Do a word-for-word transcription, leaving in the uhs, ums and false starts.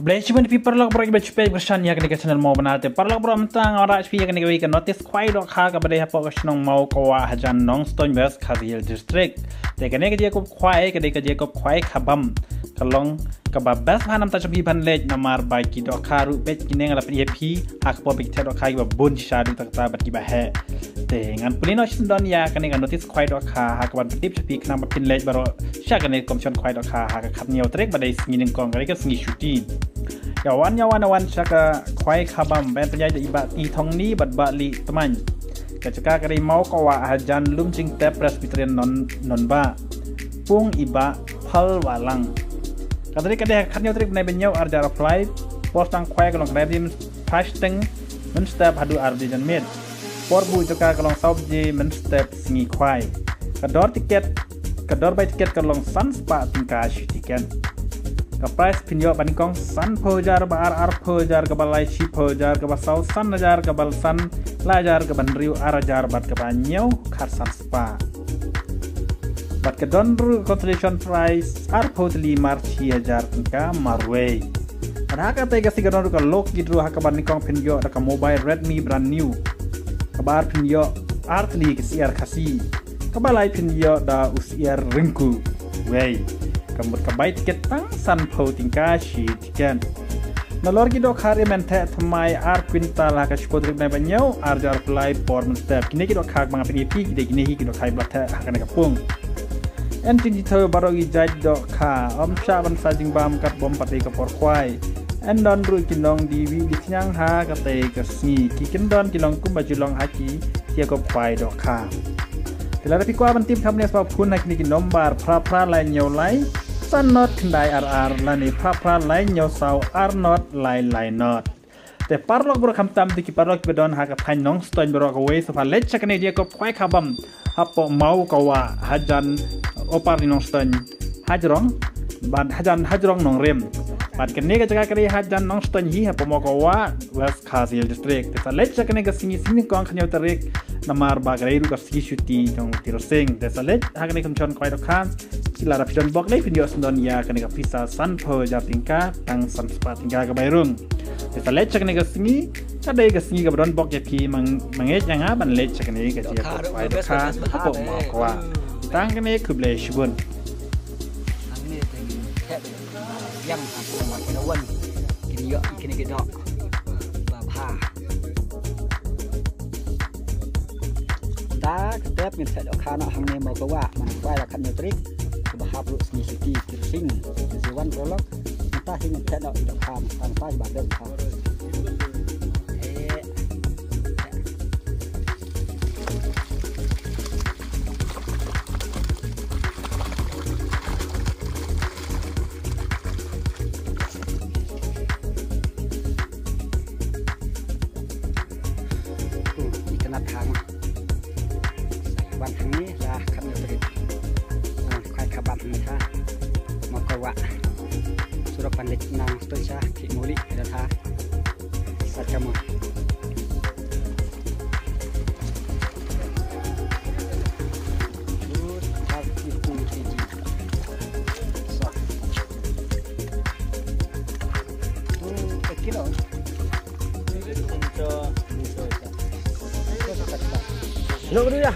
Khublei shibun ïa phi paralok baroh kiba ju peit kyrshan ïa kane ka channel Mawbynna. Te paralok baroh, mynta nga wanrah sha phi ïa kane kawei ka notice khwai dohkha kaba dei hapoh ka shnong Mawkawa hajan Nongstoiñ, West Khasi Hills District. Te kane ka jingïakob khwai ka dei ka jingïakob khwai khabam, ka long kaba best bha namar jong phi ban leit, namar ba ki dohkha ruh peit kine nga la pyni ïa phi ha ka por ba ki theh dohkha kiba bun shisha haduh katta katta bad kiba heh. Te ngan pule noh shisyndon ïa kane ka notice khwai dohkha ha kaban pyntip sha phi khnang ba phin leit baroh sha kane ka competition khwai dohkha ha ka khathynñiew tarik ba dei sngi nyngkong, ka dei ka sngi shuti. Ïa wan, ïa wan, ïa wan sha ka khwai khabam, ban pynïaid da i Bah T Thongni bad Bah Lieh Tmaiñ. Ka jaka ka dei Mawkawa hajan Lumjingtep Presbyterian Non, Nonbah. Pung i Bah Phal Wahlang. Ka tarik ka dei ha ka khathynñiew tarik bnai ba hynñiew ar hajar arphew lai. Por sdang khwai ka long khyndai baje mynstep, phra shiteng mynstep haduh ar baje janmiet. Por buh jaka ka long saw baje mynstep sngi khwai. Ka dor tiket, ka dor bai tiket ka long san spah tyngka shi tiket. Ka prize phin ïoh ba nyngkong sanphew hajar, ba ar arphew hajar, kaba lai shiphew hajar, kaba saw san hajar, kaba san lai hajar, kaba hynriew ar hajar bad kaba hynñiew khatsan spah. Bad ka don ruh consolation prize arphew tylli mar shi hajar tyngka marwei. Bad ha katei ka sngi ka don ruh ka lucky draw ha kaba nyngkong phin ïoh da ka mobile Redmi brand new, kaba ar phin ïoh ar tylli ka syiar khasi, kaba lai phin ïoh da u syiar ryngku wei. Ka mut ka bai tiket tang sanphew tyngka shi tiket. Nalor ki dohkha rim ban theh thymmai ar kwintal ha ka shiphew tarik bnai ba hynñiew ar hajar arphew lai por mynstep. Kine ki dohkha ba nga pyni ïa phi ki dei kine hi ki dohkha ba la theh ha kane ka pung. Yn jingthaw baroh ki jait dohkha, ym shah ban sa jingbam katba ym pat dei ka por khwai. Yn don ruh ki nongdie wieh die khñiang ha katei ka sngi. Ki kyndon ki long kumba ju long ha ki jingïakob khwai dohkha. Te lada phi kwah ban tip, tap ne sbak phone ha kine ki nombar phra phra lai hynñiew lai san not khyndai ar ar lane phra phra lai hynñiew saw ar not lai lai not. Te paralok baroh, khamtam te ki paralok kiba don ha ka thaiñ Nongstoiñ baroh kawei, sngewbha leit sha kane ka jingïakob khwai khabam hapoh Mawkawa hajan Upper Nongstoiñ, hajrong, bad hajan hajrong Nongrim. Bad kane ka jaka ka dei hajan Nongstoiñ hi hapoh Mawkawa, West Khasi Hills District. Te sa leit sha kane ka sngi, sngi nyngkong khathynñiew tarik, namar ba ka dei ruh ka sngi shuti jong u Tirosing. Te sa leit ha kane ka competition khwai dohkha. Ki, lada phi don bok dei phin ïoh shisyndon ïa kane ka pisa sanphew hajar tyngka tang san spah tyngka ka bai rung. Te sa leit sha kane ka sngi, ka dei ka sngi kaba don bok ïa phi, ma ngeit ïa nga ban leit sha kane ka jingïakob khwai dohkha hapoh Mawkawa. Tang kane, khublei shibun. Hangne te ngi theh ïa nga ha ka wan kin ïoh ïa kine ki doh ba bha. Mynta ka step ngin theh dohkha noh hangne Mawkawa, man khwai la khathynñiew tarik kaba hap ruh sngi shuti Tirosing. Te sa wan paralok, mynta hi ngin theh noh ïa ki dohkha mynta, mynta hi ba dei mynta. Itynnad hang. Wan hangne la khathynñiew tarik. Khwai khabam hangne ha Mawkawa. Surok ban leit Nongstoiñ sha Thimuli, ïa tha. Sat ka mo. Thirty-two K G. Sa. Two kilo. Hello, Ria.